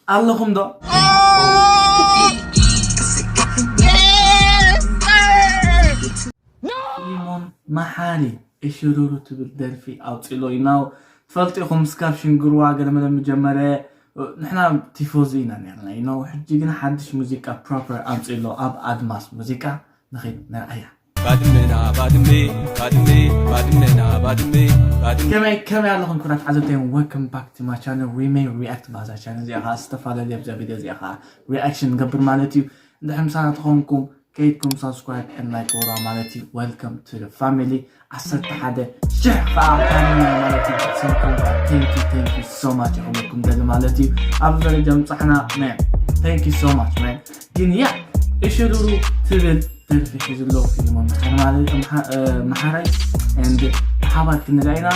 ኣለኹም ዶ? ፊሊሞን መሓሪ እሽሩሩ ትብል ደርፊ ኣውፂሎ ኢናው ትፈልጡ ኢኹም። ስካብ ሽንግርዋ ገለመለ ምጀመረ ንሕና ቲፎዚ ኢና ነርና ኢናው። ሕጂ ግን ሓድሽ ሙዚቃ ፕሮፐር ኣምፂሎ ኣብ ኣድማስ ሙዚቃ ንኺድ ንርኣያ። ባድመና ባድመ ባድመ ባድመና ባድመ ባድመ ከመይ ከመይ ኣለኹም ክቡራት ዓዘብተይን? Welcome back to my channel. We may react ባዛ ቻነል እዚኣ ከዓ ዝተፈላለዩ ኣብዛ ቪድዮ እዚኣ ከዓ ሪኣክሽን ንገብር ማለት እዩ። እንድሕር ምሳና ተኾንኩም ከይድኩም ሳብስክራይብ and ላይክ ወራ ማለት እዩ። Welcome to the family. ዓሰርተ ሓደ ሽሕ ከዓ ሃኒና ማለት እዩ። ሰምኩም thank you thank you so much ይኸበኩም ደሊ ማለት እዩ። ኣብ ደረጃ ምጻሕና man thank you so much man። ግን ያ እሽሩሩ ትብል ደርፊ ሒዝሎ ፊልሞን መሓሪ ማለት እዩ። መሓ- እ፣ መሓራይ and ብሓባር ክንርኣይና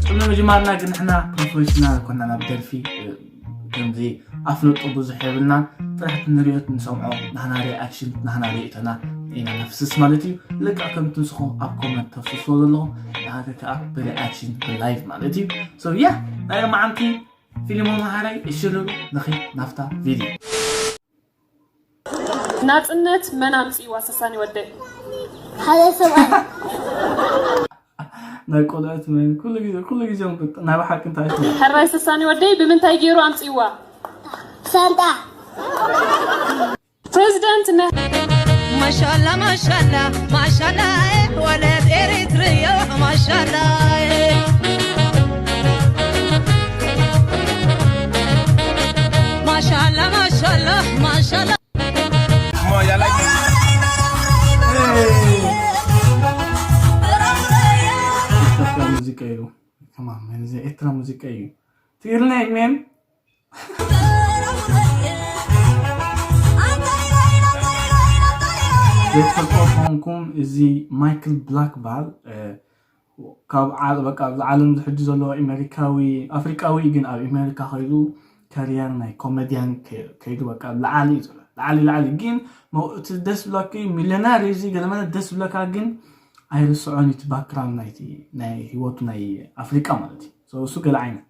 ቅድሚ ምጅማርና ግን ንሕና ፕሮፌሽናል ኮና ናብ ደርፊ እ፣ ከምዚ ኣፍለጦ ብዙሕ የብልና። ጥራሕ ክንሪኦ ንሰምዖ ናህና ሪኣክሽን ናህና ሪእቶና ኢና ነፍስስ ማለት እዩ። ልክዕ ከም ትንስኹ ኣብ ኮመንት ተፍስስዎ ዘለኹም ንሃገር ከዓ ብሪኣክሽን ብላይቭ ማለት እዩ። So yeah ናይ መዓንቲ ፊልሞ መሃራይ እሽሩሩ ንኺድ ናፍታ ቪድዮ። ናጽነት መን ኣምጺእዋ ሰሳኒ ወደይ? ሓደ ሰብኣይ ናይ ቆልዑት መን ኩሉ ግዜ ኩሉ ግዜ እምብጥ ናይ ብሓቂ እንታይ ትብል? ሕራይ ሰሳኒ ወደይ ብምንታይ ገይሩ ኣምጺእዋ? ብሳንጣ ፕሬዚዳንት ነ ማሻላ ማሻላ ማሻላ ወለድ ኤሪትርዮ ማሻላ ማሻላ ማሻላ ማሻላ ኢትዮጵያ ሙዚቃ እዩ። ከማን እዚ ኤርትራ ሙዚቃ እዩ። ትግርኛ ይግሜን ዘይትፈልጦ ከሆንኩም እዚ ማይክል ብላክ በሃል ካብ በቃ ኣብዚ ዓለም ዝሕጂ ዘለዎ ኣሜሪካዊ ኣፍሪቃዊ ግን ኣብ ኣሜሪካ ከይዱ ከሪየር ናይ ኮሜድያን ከይዱ በቃ ላዓሊ እዩ ዘሎ ላዓሊ ላዓሊ ግን እቲ ደስ ብላኪ ሚለናር እዚ ገለመለ ደስ ብለካ ግን ኣይርስዖን እቲ ባክግራውንድ ናይቲ ናይ ህይወቱ ናይ ኣፍሪቃ ማለት እዩ እሱ ገለ ዓይነት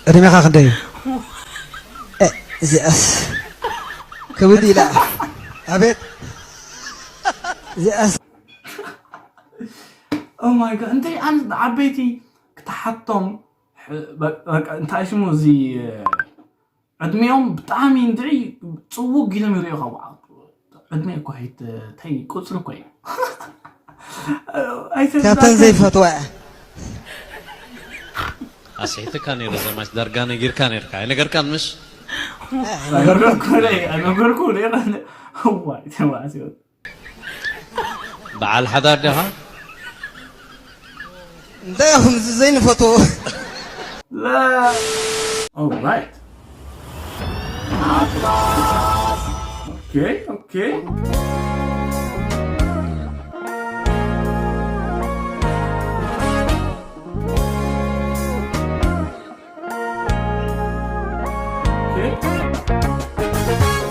ዕድሜኻ ክንደይ እዩ? እዚኣስ ክብድ ኢላ ኣቤት እዚኣስ ኦማይ ጋድ እንታይ ኣን ዓበይቲ ክትሓቶም እንታይ ሽሙ እዚ ዕድሚኦም ብጣዕሚ እንድዒ ፅውግ ኢሎም ይሪኦ ካብ ዕድመ እኮ ታይ ቁፅሪ እኮ እዩ ካብተን ዘይፈትዋ እያ ኣስሒትካ ነይሩ ዘማች ዳርጋ ነጊርካ ነይርካ ኣይነገርካን ምሽ ነገርኩ ነገርኩ ዋይ ተባዕትዮ በዓል ሓዳር ዲኻ? እንታይ ኢኹም እዚ ዘይንፈትዎ? Alright. Okay, okay.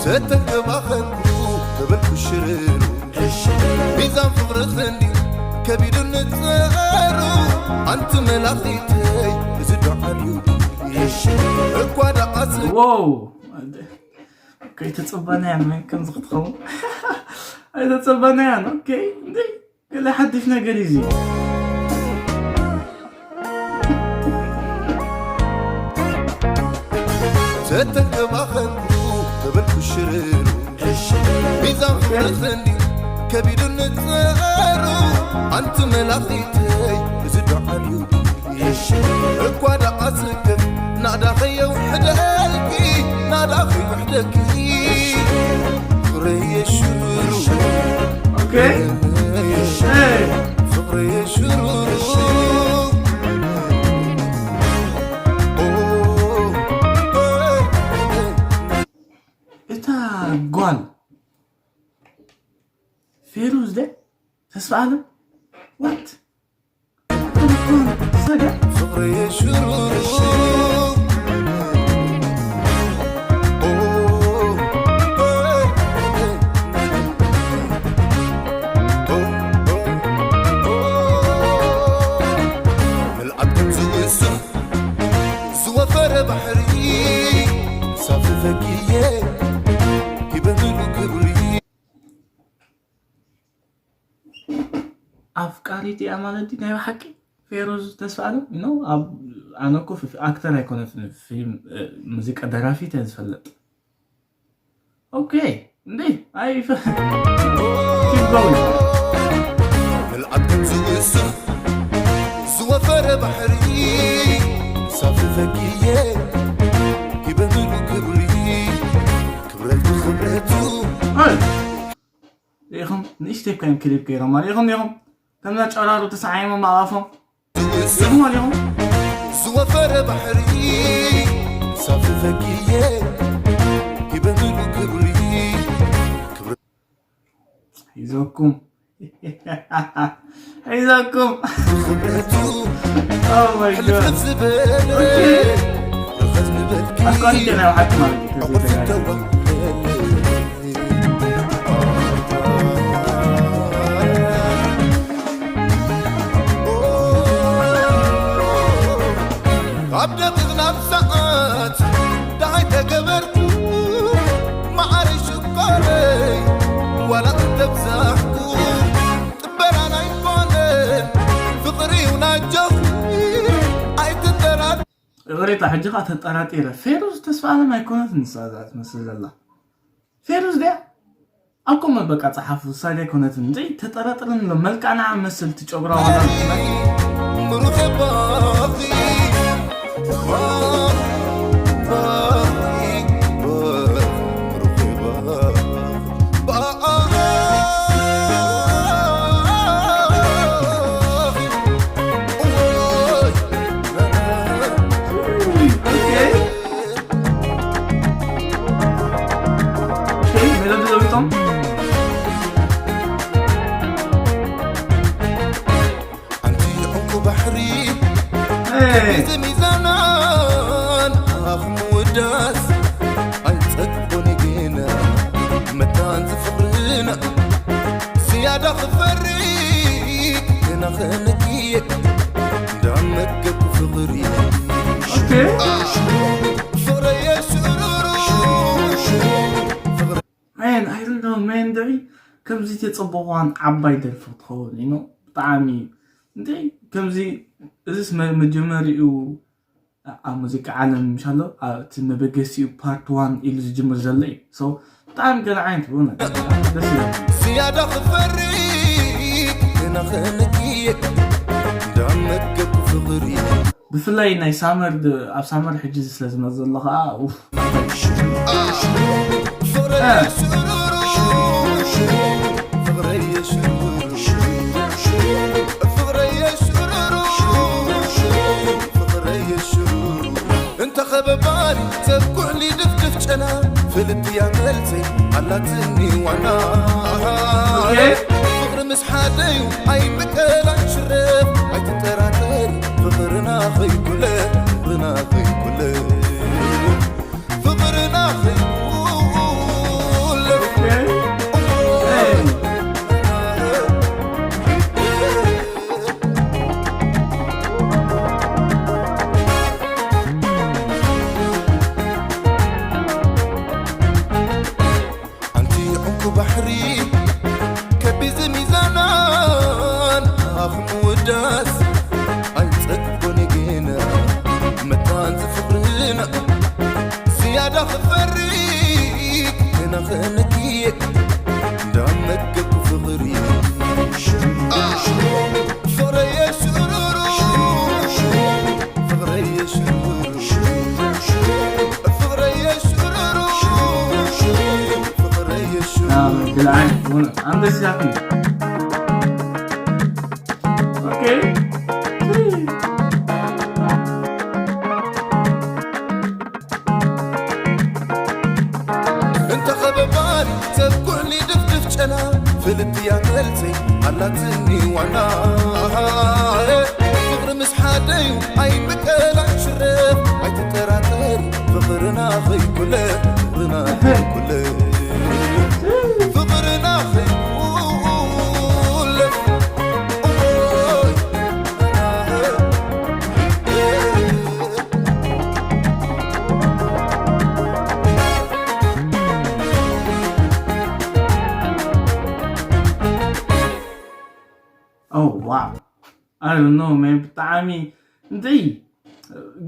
ተተንከባኸብኩ ተበልኩ ሽርሩ ሚዛን ፍቕርኽ እንዲ ከቢዱ ንጸሩ ኣንቲ መላኺተይ እዚ ዱዓርዩ እኳ ደኣ Wow! ከይተጸበናያን መን ከምዚ ክትኸውን ኣይተጸበናያን ኦኬ እንዴ ገለ ሓድሽ ነገር እዩ እዚ ተተንከባኸብኩ ተበልኩ ሽርሩ ሚዛን ፍቕርኽ እንዲ ከቢዱ ንጸሩ ኣንቲ መላኺተይ እዚ ዱዓርዩ እኳ ደኣ ስክፍ ናዳ ከየውሕደልኪ ናዳ ከይውሕደኪ ፍቕረየ ሽሩሩ Okay. Hey. ፍቕረየ ሽሩሩ እታ ጓል ፌሩዝ ደ ተስፋ ኣለም what ሪቲያ ማለት ናይ ብሓቂ ፌሮዝ ተስፋ ኣለም ኖ። ኣነ እኮ ኣክተር ኣይኮነትን፣ ፊልም ሙዚቃ ደራፊት እየ ዝፈልጥ። ኦኬ፣ እንዴ ኣይ ፊልም ምልኣት ዝውስኽ ዝወፈረ ባሕሪ ሳፊ ፈኪየ ሂበ ምሉ ክብሪ ክብረቱ ክብረቱ ኢኹም ንእሽተይ ኮይን ክሊፕ ገይሮም ማለት ኢኹም ኢኹም ከምዛ ጨራሩ ተሰዓይሞም ኣዋፎም ዝወፈረ ባሕሪ ሳፍፈኪየ ይበህሉ ክብሪ ሒዞኩም ሒዞኩም ክብረቱ Oh my god ሕልፍልፍ ዝበለ ርኸት ንበልኪ ኣኳሪተ ናይ ብሓቂ ማለት እዩ ከዚ ተጋሪ ተዋህለ ካብ ደቂቕ ናብ ሰዓት ደሃይ ተገበርኩ መዓረይ ሽኮረይ ዋላ እንተብዛሕኩ ጥበራን ኣይኮነ ፍቕሪ እዩ ናጀኹ ኣይትጠራጠር ይቕሬታ ሕጂ ኸዓ ተጠራጢረ ፌሩዝ ተስፋ ኣለም ኣይኮነትን ንሳ እዛ ትመስል ዘላ ፌሩዝ ድያ ኣብ ኮመንት በቃ ጸሓፉ እሳ ድያ ኣይኮነትን እንጂ ተጠራጥርን ኣሎ መልክዓ ንዓ መስል ትጨጉራ ዋላ ምሩኽ ባኺ ባኺ ባኺ ምሩኽ ባኺ ሓንቲ ዕንቁ ባሕሪ ብዘሚዛናን ኣኽሙ ውዳስ ኣይጸግቦን ግና መታን ዝፍቕርና ዝያዳ ክፈሪ ገና ኸነኪየ እንዳመገብኩ ፍቕሪ ፍቕረየ ሽሩሩ Man, I don't know, man, ደሪ ከምዚ ተጸበቕዋን ዓባይ ደርፊ ክትኸውን ኢኖ ብጣዕሚ እንተ ከምዚ እዚስ መጀመሪኡ ኣብ ሙዚቃ ዓለም ምሻሎ እቲ መበገሲኡ ፓርት ዋን ኢሉ ዝጅምር ዘሎ እዩ so ብጣዕሚ ገለ ዓይነት ብእውነት ደስ ይላል ዝያዳ ክፈሪ ገና ኸነኪየ እንዳመገብኩ ፍቕሪ ብፍላይ ናይ ሳመር ኣብ ሳመር ሕጂ ስለ ዝመፅ ዘሎ ከዓ ኡፍ እንተ ኸበባሪ ሰብ ኩዕሊ ድፍድፍ ጨና ፍልጥያ መልሰይ ኣላትኒ ዋና ፍቕሪ ምስ ሓደዩ ኣይምቀላን ሽረፍ ኣይትጠራጠሪ ፍቕርና ኸይኩለ ፍቕርና ኸይኩለ ፍቕርና ኸይኩለ ሓንቲ ዕንቁ ባሕሪ ከቢዚ ሚዛናን ኣኽሙ ውዳስ ኣይጸግቦን ግና መታን ዝፍቕርና ዝያዳ ክፈሪ ገና ኸነኪየ እንዳመገብኩ ፍቕሪ ፍቕረየ ሽሩሩ ፍቕረየ ሽሩሩ ፍቕረየ ሽሩሩ ፍቕረየ ሽሩሩ ብልዓይ ሆነ ኣንበሲያት ኦኬ እንተ ኸበባን ሰብ ኩዕሊ ድፍድፍ ጨና ፍልጥያ መልሰይ ኣላትኒ ዋና ፍቕሪ ምስ ሓደዩ ኣይምቀላን ሽረፍ ኣይትጠራጠሪ ፍቕርና ኸይኩለ ፍቕርና ኸይኩለ ፍቕርና ኸይኩለ Oh wow. I don't know man ብጣዕሚ እንተይ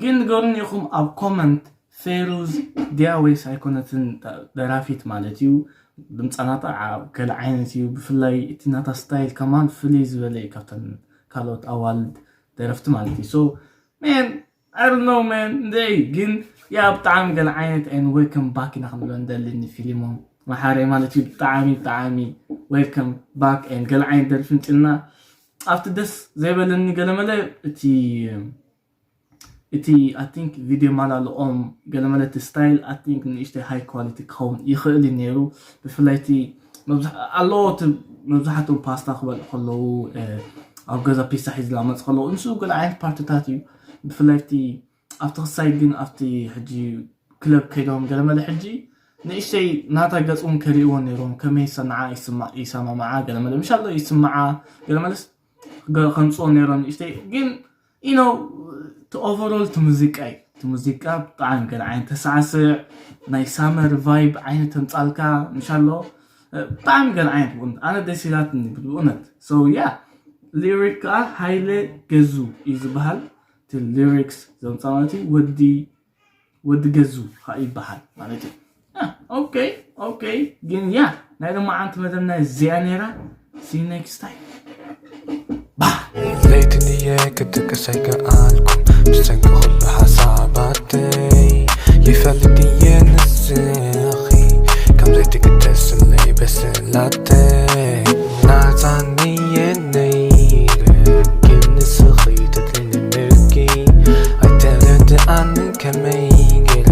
ግን ንገሩኒ ኢኹም ኣብ comment። ፌሩዝ ድያ ወይስ ኣይኮነትን? ደራፊት ማለት እዩ። ድምፃ ናታ ገለ ዓይነት እዩ። ብፍላይ እቲ ናታ ስታይል ከማን ፍልይ ዝበለ እዩ ካብተን ካልኦት ኣዋልድ ደረፍቲ ማለት እዩ። So man, I don't know man እንደ ግን ያ ብጣዕሚ ገለ ዓይነት and welcome back ኢና ክንብሎ እንደሊ ንፊሊሞን መሓሪ ማለት እዩ። ብጣዕሚ ብጣዕሚ welcome back and ገለ ዓይነት ደርፊ ምፅና ኣብቲ ደስ ዘይበለኒ ገለመለ እቲ እቲ I think ቪድዮ ማላልኦም ገለመለ እቲ ስታይል I think ንእሽተይ high quality ክኸውን ይኽእል እዩ ነይሩ። ብፍላይ እቲ ኣለዎ እቲ መብዛሕትኦም ፓስታ ክበልዑ ከለዉ ኣብ ገዛ ፒሳ ሒዝላ መፅ ከለዉ ንሱ ገለ ዓይነት ፓርትታት እዩ። ብፍላይ እቲ ኣብቲ ክሳይ ግን ኣብቲ ሕጂ ክለብ ከይዶም ገለመለ ሕጂ ንእሽተይ ናታ ገፅ እውን ከሪእዎ ነይሮም ከመይ ሰናዓ ይስማዕ ይሰማማዓ ገለመለ ምሻሎ ይስማዓ ገለመለስ ከምፅኦ ነይሮም ንእሽተይ ግን you know እቲ overall እቲ ሙዚቃ እዩ እቲ ሙዚቃ ብጣዕሚ ገለ ዓይነት ተሳዕስዕ ናይ ሳመር ቫይብ ዓይነት ተምፃልካ ምሻሎ ብጣዕሚ ገለ ዓይነት ብእውነት ኣነ ደስ ኢላትኒ ብእውነት። So yeah, ሊሪክ ከዓ ሃይለ ገዙ እዩ ዝበሃል። እቲ ሊሪክስ ዘምፃ ማለት እዩ ወዲ ወዲ ገዙ ከዓ ይበሃል ማለት እዩ። ኦኬ ኦኬ ግን ያ ናይ ሎማዓንቲ መደብና እዚኣ ነይራ። See you next time. ለይቲ ድየ ክትቅስ ኣይከኣልኩም ብሰንኪ ኩሉ ሓሳባተይ ይፈልጥ ድየ ንስኺ ከም ዘይትግደስለይ በስላተይ ናታን እየ ነይረ ግን ንስኺ ተትልምድኪ ኣይተረድኣንን ከመይ ገይረ